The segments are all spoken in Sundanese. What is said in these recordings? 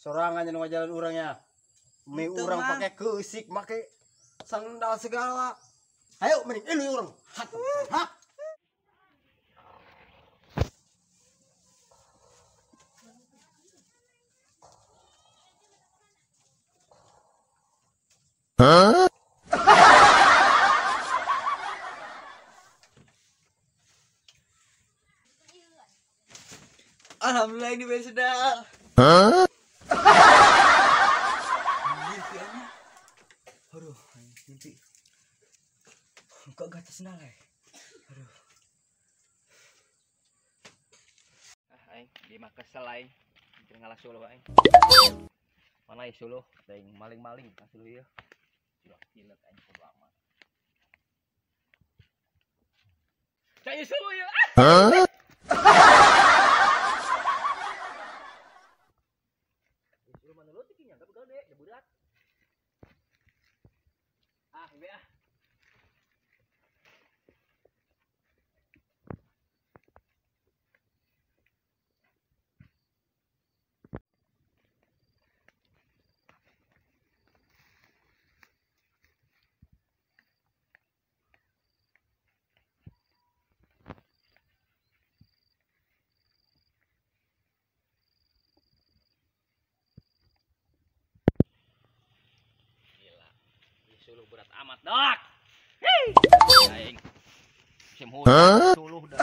Sorangan nu ngajalan urang ya. Mi urang pakai keusik, make sandal segala. Ayo mending ilu urang. Hah? Huh? Alhamdulillah ini beres sudah. Hah? Aduh, mimpi. Kok gak sendal ya? Aduh. Ah, aing di mah kesel aing. Mikir ngalah suluh aing. Mana ieu suluh? Aing maling-maling ka suluh ieu. Cilak-cilak aing kudu aman. Cai suluh ieu. Hah? Suluh mana leutik nya, tapi gede, budak. Ah, ieu ah. Suluh berat amat dok. Hei. Aing. Musim hujan suluh dah.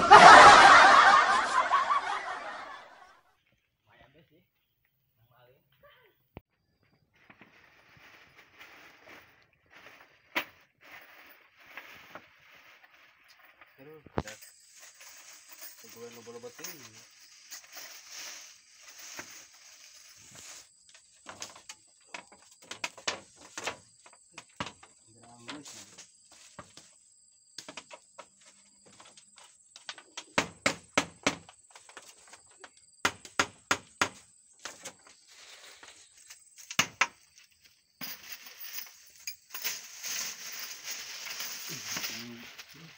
Lumayan deh sih. Maling. Aduh, dah. Gue loba-loba teuing.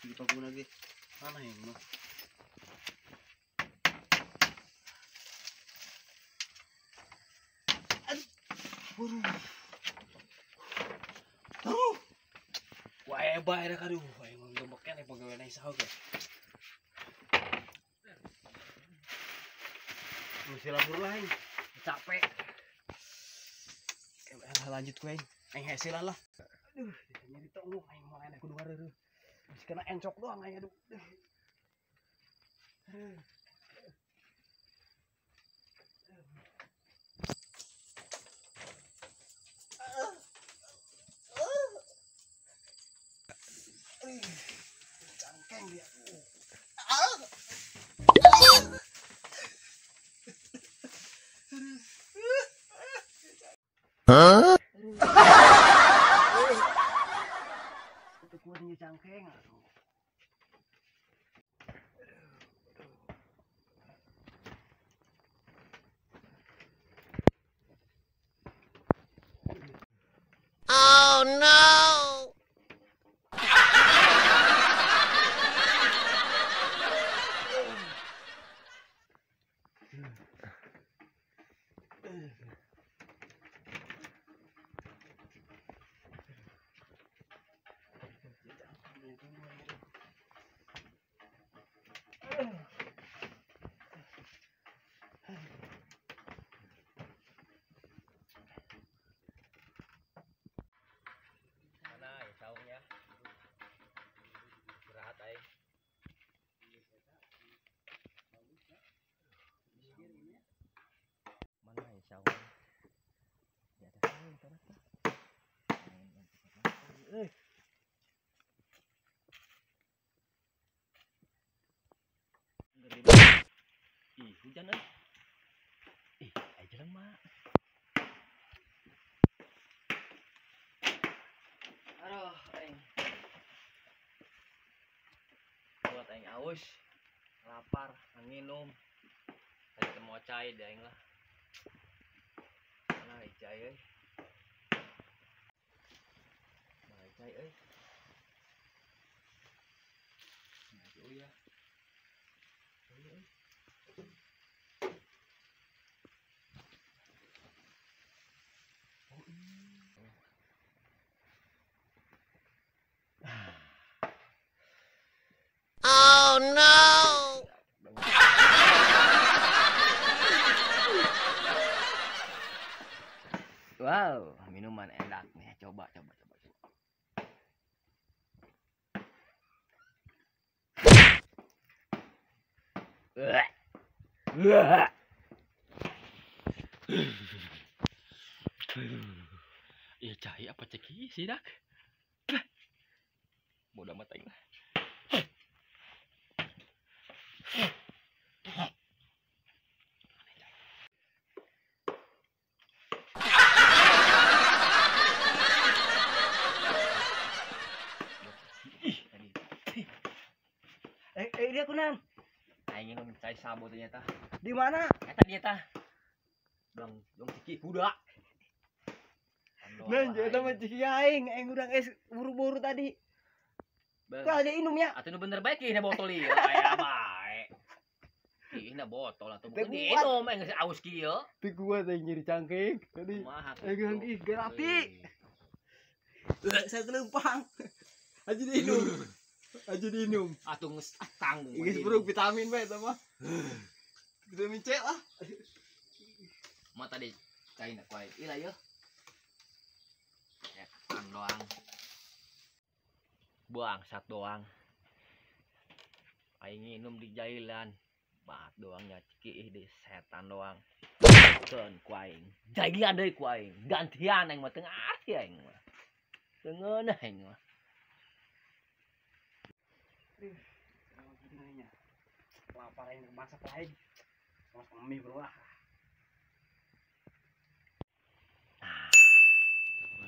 Dipaku lagi mana ini? Aduh, aduh, wah hebat ya aduh, emang gemboknya nih pegawai naik sahur ya. Mesti labur lah, capek. Lanjut gue, aing hasilan lah. Aduh, nyari tolong, aing mau enak kudu aduh. Masih kena encok doang aing aduh. Cangkeng dia. Hah? Itu kuahnya cangkeng aduh. Oh no. Mana ya saungnya? Istirahat aing. Mana ya saungnya? Di atas saung ternyata. Ih, hujan euy. Ih, aya jelema. Aduh, aing. Buat aing aus, lapar, nginum. Tadi mau cai deh aing lah. Mana ai cai euy? Mana ai cai euy? Nah, ya. Wow, minuman enak nih. Coba. Iya cai apa ceki sih dak? Bodoh amat aing lah. Dia kunan. Aing minum cai sabo ternyata. Di mana? Eta dia tah. Dong ciki kuda. Nah, eta mah ciki aing, aing urang es buru-buru tadi. Kau ada minum ya? Atuh nu bener bae kieu botol ieu. Aya bae. Kieu botol atuh bukan diinum aing geus aus kieu. Teu kuat aing nyeri cangkeng tadi. Aing ih gratis. Saya kelempang. Aja diinum. Aja diinum. Atuh geus tanggung. Geus bro vitamin bae eta mah. Vitamin C lah. Mah tadi caina ku aing. Ieu lah yeuh. Setan doang. Bangsat doang. Aing minum di jailan. Bat doangnya ciki di setan doang. Keun ku aing. Jailan deui ku aing. Gantian aing mah teu ngarti aing mah. Teu ngeunah aing mah. Lapar aing masak lain. Masak mie bro lah. Ah,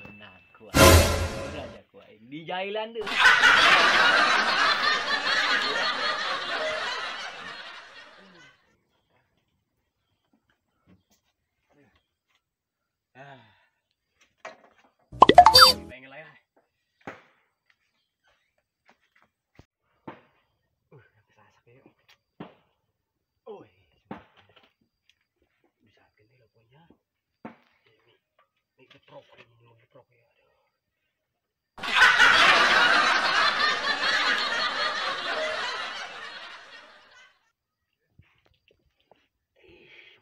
benar ku aing. Ku aing di jailan deui. Ah. Pengen lah ya. Bisa gede leponya. Ini geprok, ini geprok ya. Aduh.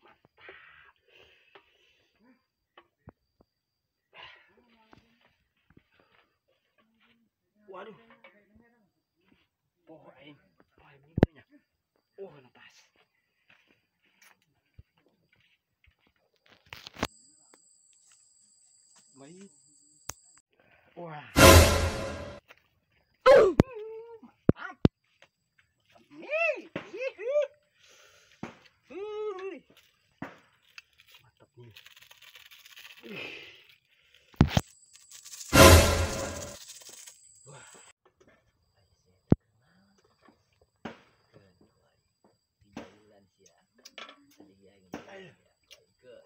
Mantap. Waduh. Oh, aing. Oh, ini. Oh, napas. Baik. Wah. Mantap. Nih. Mantap nih. Wah.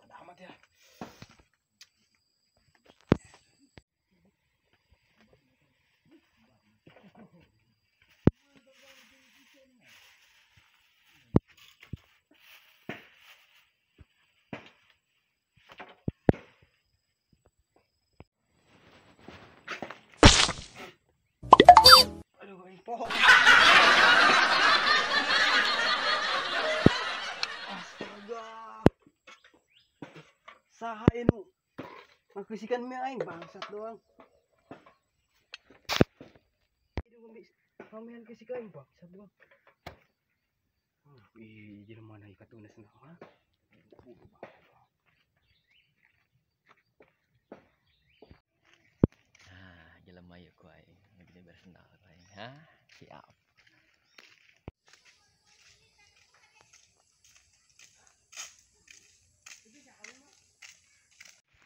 Ada amat ya. Aduh, ini pohon. Astaga. Saha inu. Ngakeusikan mie aing bangsat doang. Pamean ke si kain bangsat doang. Ih, jadi mana ikat tunas nah. Ah, jelema ieu ku aing. Bisa bersendal ku aing. Hah? Siap.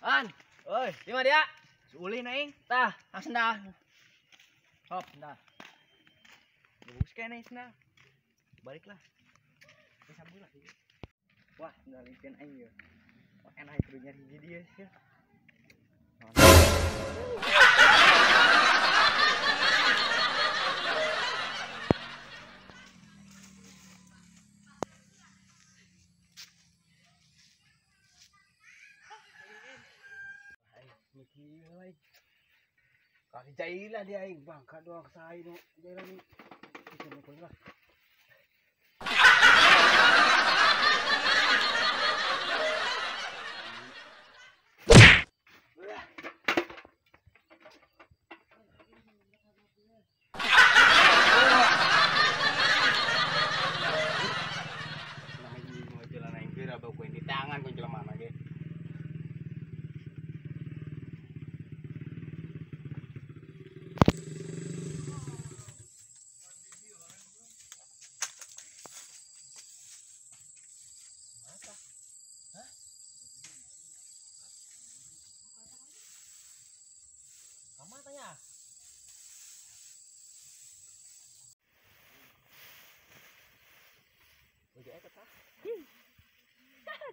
An, oi, di mana dia? Ulin aing. Tah, hang sendal. Hop, sendal. Bagus kayaknya sendal. Baliklah. Bisa lah. Wah, sendal ikan aing ya. Wah, enak kudu nyari hiji dia sih. Kali jailah dia aing bangka doang saha nu jailah ni. Ikan lah.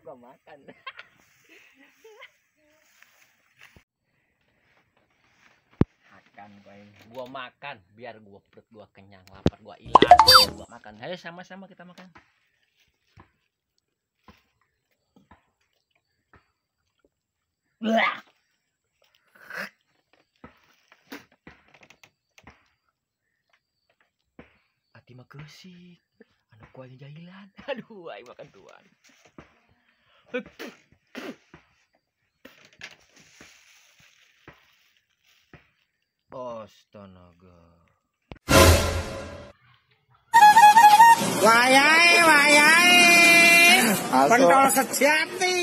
Gua makan. Makan gua makan biar gua perut gua kenyang, lapar gua hilang. Gua makan. Ayo sama-sama kita makan. Blah. Ati mah keusik. Anu kuahnya jahilan. Aduh, aing makan tuan. Astaga. Wayai, wayai. Pentol sejati.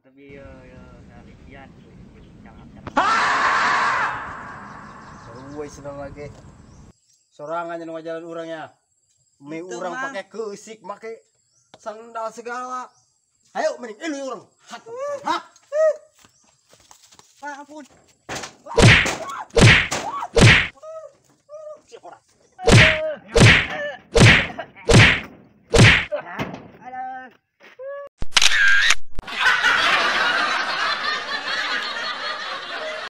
Tapi yo yo lipian. Seru senang lagi. Sorangan yang jalan orangnya. Mie orang pakai keusik, pakai sandal segala. Ayo mending ilu orang. Hah? Ampun.